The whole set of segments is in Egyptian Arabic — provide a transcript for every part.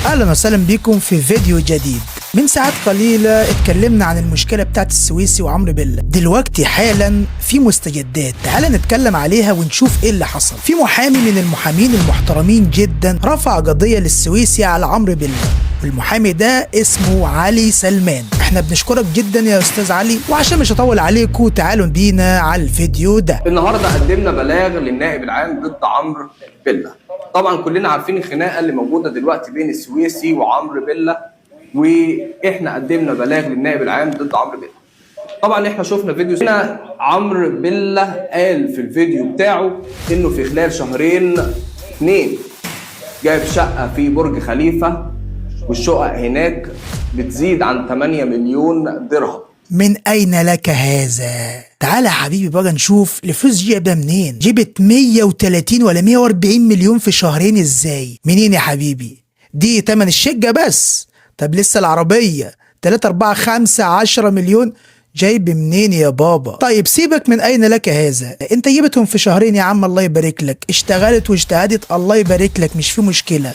اهلا وسهلا بكم في فيديو جديد. من ساعات قليلة اتكلمنا عن المشكلة بتاعت السويسي وعمرو بيلا. دلوقتي حالا في مستجدات، تعال نتكلم عليها ونشوف ايه اللي حصل. في محامي من المحامين المحترمين جدا رفع قضية للسويسي على عمرو بيلا، والمحامي ده اسمه علي سلمان. احنا بنشكرك جدا يا استاذ علي، وعشان مش هطول عليكم تعالوا بينا على الفيديو ده. النهارده قدمنا بلاغ للنائب العام ضد عمرو بيلا. طبعا كلنا عارفين الخناقة اللي موجودة دلوقتي بين السويسي وعمرو بيلا، واحنا قدمنا بلاغ للنائب العام ضد عمرو بيلا. طبعا احنا شفنا فيديو هنا عمرو بيلا قال في الفيديو بتاعه انه في خلال شهرين اتنين جايب شقه في برج خليفة، والشقق هناك بتزيد عن 8 مليون درهم. من أين لك هذا؟ تعالى يا حبيبي بقى نشوف الفلوس دي جايبها منين؟ جبت 130 ولا 140 مليون في شهرين ازاي؟ منين يا حبيبي؟ دي تمن الشقة بس، طب لسه العربية 3 4 5 10 مليون جايب منين يا بابا؟ طيب سيبك من أين لك هذا، انت جبتهم في شهرين يا عم الله يبارك لك، اشتغلت واجتهدت الله يبارك لك، مش في مشكلة.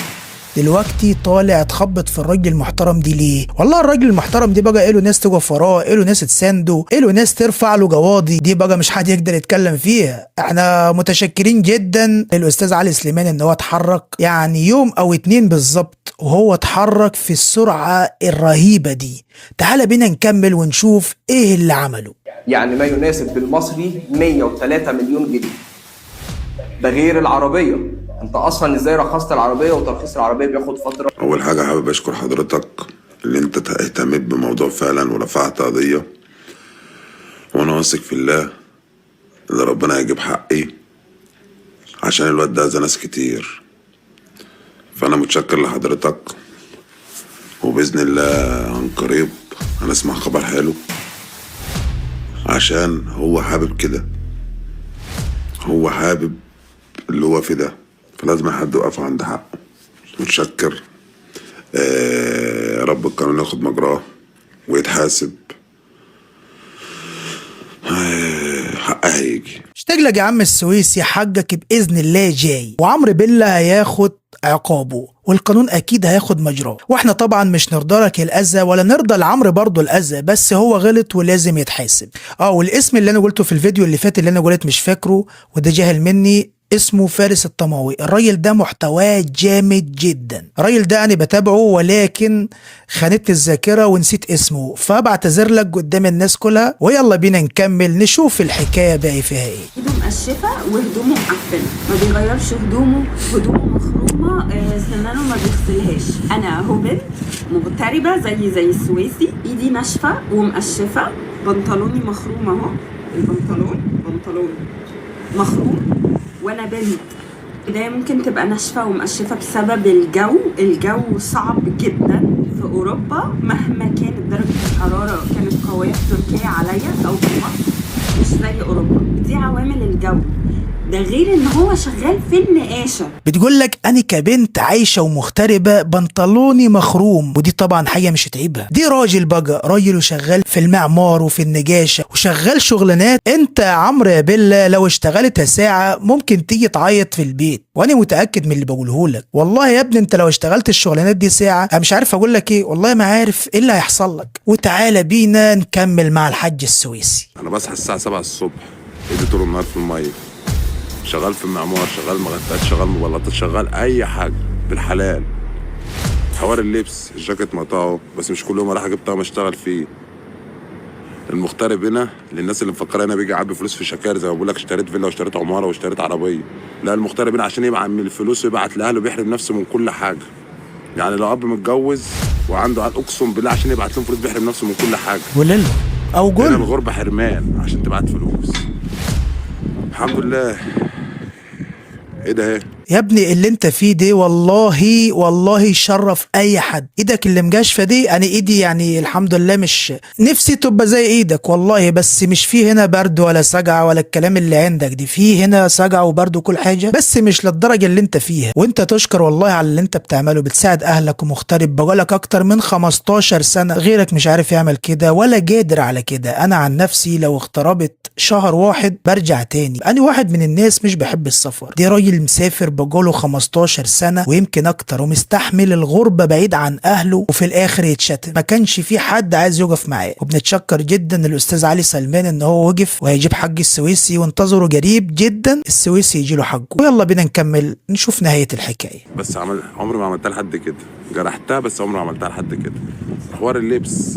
دلوقتي طالع تخبط في الراجل المحترم دي ليه؟ والله الراجل المحترم دي بقى له ناس تقف وراه، له ناس تسانده، له ناس ترفع له قواضي، دي بقى مش حد يقدر يتكلم فيها. احنا متشكرين جدا للاستاذ علي سليمان ان هو اتحرك يعني يوم او اتنين بالظبط، وهو اتحرك في السرعة الرهيبة دي. تعال بينا نكمل ونشوف ايه اللي عمله. يعني ما يناسب بالمصري 103 مليون جنيه، ده غير العربية. انت اصلا ازاي رخصت العربية؟ وترخيص العربية بياخد فترة. اول حاجة حابب اشكر حضرتك اللي انت اهتميت بموضوع فعلا ورفعت قضية، وانا واثق في الله ان ربنا هيجيب حقي عشان الواد ده اذى ناس كتير. فانا متشكر لحضرتك، وباذن الله عن قريب هنسمع خبر حلو عشان هو حابب كده، هو حابب اللي هو في ده، فلازم حد يقف عند حقه. متشكر. رب القانون ياخد مجراه ويتحاسب. حقها هيجي. اشتاق لك يا عم السويسي، حقك باذن الله جاي، وعمرو بيلا هياخد عقابه والقانون اكيد هياخد مجراه، واحنا طبعا مش نرضى لك الاذى ولا نرضى لعمرو برضه الاذى، بس هو غلط ولازم يتحاسب. والاسم اللي انا قلته في الفيديو اللي فات اللي انا قلت مش فاكره وده جاهل مني، اسمه فارس الطماوي. الراجل ده محتواه جامد جدا، الراجل ده انا بتابعه ولكن خانتني الذاكرة ونسيت اسمه، فبعتذر لك قدام الناس كلها. ويلا بينا نكمل نشوف الحكاية باقي فيها ايه. ايده مقشفه وهدومه معفنه، ما بيغيرش هدومه، هدومه مخرومه، سنانه ما بيغسلهاش. انا اهو بنت مغتربه زي السويسي، ايدي ناشفة ومقشفه، بنطلوني مخروم اهو، البنطلون بنطلون مخروم، وانا بنت ايديا ممكن تبقى ناشفة ومقشفه بسبب الجو. الجو صعب جدا في اوروبا، مهما كانت درجه الحرارة كانت قوية في تركيا عليا او في مصر مش زي اوروبا. دي عوامل الجو، ده غير ان هو شغال في النقاشه. بتقول لك انا كبنت عايشه ومغتربه بنطلوني مخروم، ودي طبعا حاجة مش هتعيبها. دي راجل بقى، راجل وشغال في المعمار وفي النجاشه وشغال شغلانات. انت يا عمرو يا بيلا لو اشتغلتها ساعة ممكن تيجي تعيط في البيت، وانا متاكد من اللي بقوله لك. والله يا ابني انت لو اشتغلت الشغلانات دي ساعة انا مش عارف اقول لك ايه، والله ما عارف ايه اللي هيحصل لك. وتعالى بينا نكمل مع الحاج السويسي. انا بصحى الساعة 7 الصبح، ايدي طول النهار في المية، شغال في المعمار، شغال مغتات، شغال مبلطات، شغال اي حاجة بالحلال. حوار اللبس الجاكيت مقطعه، بس مش كل يوم اروح اجيب طقم اشتغل فيه. المغترب هنا للناس اللي مفكرة هنا بيجي يعبي فلوس في شكار، زي ما بقول لك اشتريت فيلا واشتريت عمارة واشتريت عربية. لا، المغترب هنا عشان يبقى من الفلوس ويبعت لاهله بيحرم نفسه من كل حاجة. يعني لو اب متجوز وعنده عيال، اقسم بالله عشان يبعت لهم فلوس بيحرم نفسه من كل حاجة. قول له او هنا قول الغربة حرمان عشان تبعت فلوس. الحمد لله. ايه ده ايه؟ يا ابني اللي انت فيه دي والله والله يشرف اي حد. ايدك اللي مجاشفه دي، انا ايدي يعني الحمد لله مش نفسي تبقى زي ايدك والله، بس مش فيه هنا برد ولا سجع ولا الكلام اللي عندك دي، فيه هنا سجع وبرد وكل حاجة، بس مش للدرجة اللي انت فيها. وانت تشكر والله على اللي انت بتعمله، بتساعد اهلك ومغترب بقالك اكتر من 15 سنة، غيرك مش عارف يعمل كده ولا قادر على كده. انا عن نفسي لو اغتربت شهر واحد برجع تاني. انا واحد من الناس مش بحب السفر، دي راجل مسافر بقوله 15 سنة ويمكن اكتر، ومستحمل الغربة بعيد عن اهله، وفي الاخر يتشتم. ما كانش في حد عايز يقف معاه. وبنتشكر جدا الاستاذ علي سلمان ان هو وقف وهيجيب حق السويسي، وانتظروا قريب جدا السويسي يجي له حقه. ويلا بينا نكمل نشوف نهاية الحكاية. بس عمري ما عملتها لحد كده، جرحتها بس عمري ما عملتها لحد كده. حوار اللبس،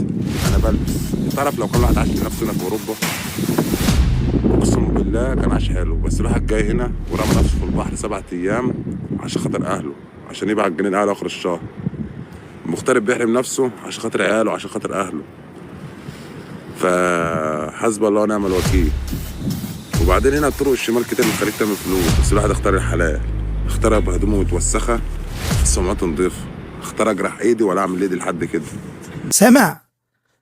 انا بلبس، تعرف لو كل واحد عاش لنفسه هنا في اوروبا اقسم بالله كان عاش حلو، بس الواحد جاي هنا ورمى نفسه في البحر 7 ايام عشان خاطر اهله، عشان يبعت جنيه لاهله اخر الشهر. المغترب بيحرم نفسه عشان خاطر عياله، عشان خاطر اهله. فحسب الله ونعم الوكيل. وبعدين هنا الطرق الشمال كتير اللي تخليك تعمل فلوس، بس الواحد اختار الحلال، اختار ابقى هدومه متوسخه بس سمعته نضيفه، اختار اجرح ايدي ولا اعمل ايدي لحد كده. سامع؟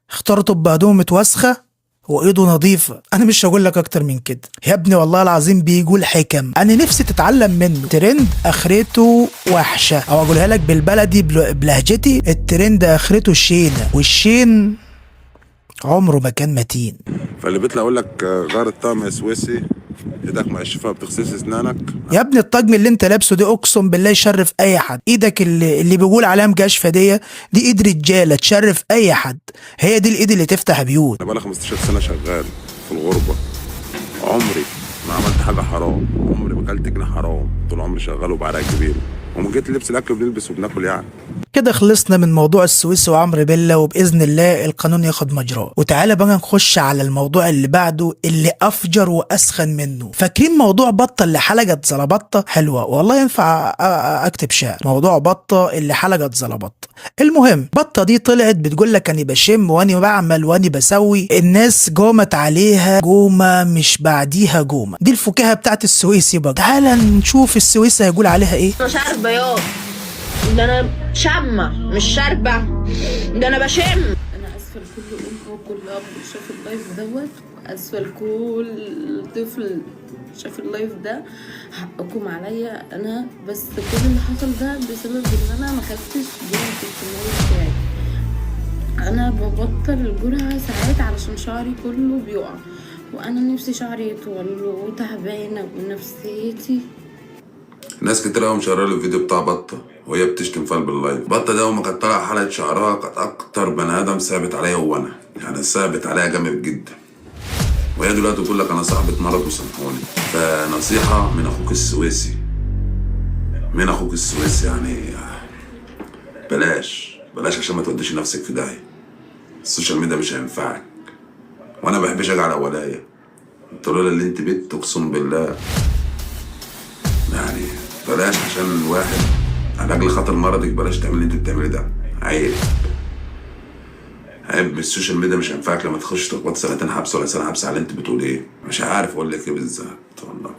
اختار تبقى هدومه متوسخة وايده نظيفة. انا مش هقول لك اكتر من كده يا ابني، والله العظيم بيقول حكم انا نفسي تتعلم منه. ترند اخرته وحشة، او اقولها لك بالبلدي بلهجتي، الترند اخرته شينة، والشين عمره ما كان متين. فاللي بيطلع يقول لك غير الطقم يا سويسي، ايدك مقشفه ما بتغسلش اسنانك. يا ابني الطقم اللي انت لابسه دي اقسم بالله يشرف اي حد. ايدك اللي بيقول عليها مجاشفه دي ايد رجاله تشرف اي حد، هي دي الايد اللي تفتح بيوت. انا بقالي 15 سنة شغال في الغربة، عمري ما عملت حاجة حرام، عمري ما اكلت جنيه حرام، طول عمري شغال وبعرق كبير، ومن جيت لبس الاكل بنلبس وبناكل يعني. كده خلصنا من موضوع السويسي وعمرو بيلا، وباذن الله القانون ياخد مجراه. وتعالى بقى نخش على الموضوع اللي بعده اللي افجر واسخن منه. فاكرين موضوع بطه اللي حلقت زلبطه؟ حلوة والله، ينفع اكتب شعر موضوع بطه اللي حلقت زلبطه. المهم بطه دي طلعت بتقول لك انا بشم واني بعمل واني بسوي، الناس جومت عليها جومه مش بعديها جومه. دي الفكاهة بتاعت السويسي بقى. تعالى نشوف السويسي هيقول عليها ايه. مش عارف بياض ده، انا شامة مش شاربه، ده انا بشم. انا اسفه لكل ام وكل اب شاف ال live دوت، واسفه لكل طفل شاف ال live ده، حقكم عليا انا، بس كل اللي حصل ده بسبب ان انا ما خدتش جرعة الكيماوي بتاعي. انا ببطل الجرعة ساعات علشان شعري كله بيقع، وانا نفسي شعري يطول، وتعبانه ونفسيتي. ناس كتير قوي مشيره لي الفيديو بتاع بطه وهي بتشتم في قلب ال live. بطه ده وما كانت طالعه حلقة شعرها كانت اكتر بني ادم ثابت عليا، هو انا يعني ثابت عليا جامد جدا، وهي دلوقتي بتقول لك انا صاحبه مرض وسامحوني. فنصيحه من اخوك السويسي، من اخوك السويسي يعني بلاش بلاش عشان ما توديش نفسك في داهية. ال social media مش هينفعك، وانا ما بحبش اجي على ولاية. انت لولا اللي انت بنت اقسم بالله يعني بلاش، عشان الواحد على اجل خاطر مرضك بلاش تعمل اللي انت بتعمله ده. عيب عيب. ال social media مش هينفعك لما تخش تخبط 2 حبس ولا سنة حبس على اللي انت بتقول ايه. مش عارف اقول لك ايه بالظبط والله.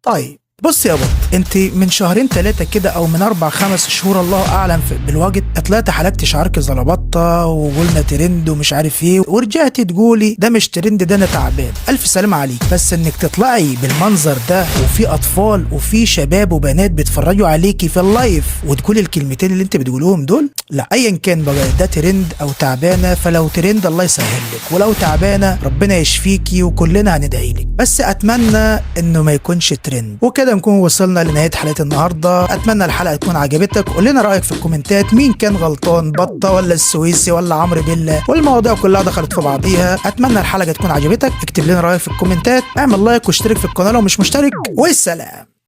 طيب بص يا بط، انت من 2 3 كده او من 4 5 شهور الله اعلم بالوقت طلعت حلقت شعرك زلبطه وقلنا ترند ومش عارف ايه، ورجعتي تقولي ده مش ترند ده انا تعبان. الف سلامه عليك، بس انك تطلعي بالمنظر ده وفي اطفال وفي شباب وبنات بيتفرجوا عليكي في ال live وتقولي الكلمتين اللي انت بتقولوهم دول، لا ايا كان بقى ده ترند او تعبانة، فلو ترند الله يسهل لك، ولو تعبانة ربنا يشفيكي وكلنا هندعي لك، بس اتمنى انه ما يكونش ترند. وكده نكون وصلنا لنهاية حلقة النهارده. اتمنى الحلقة تكون عجبتك. قول لنا رايك في الكومنتات، مين كان غلطان، بطه ولا السويسي ولا عمرو بيلا؟ والمواضيع كلها دخلت في بعضيها. اتمنى الحلقة تكون عجبتك. اكتب لنا رايك في الكومنتات، اعمل like واشترك في القناة لو مش مشترك، والسلام.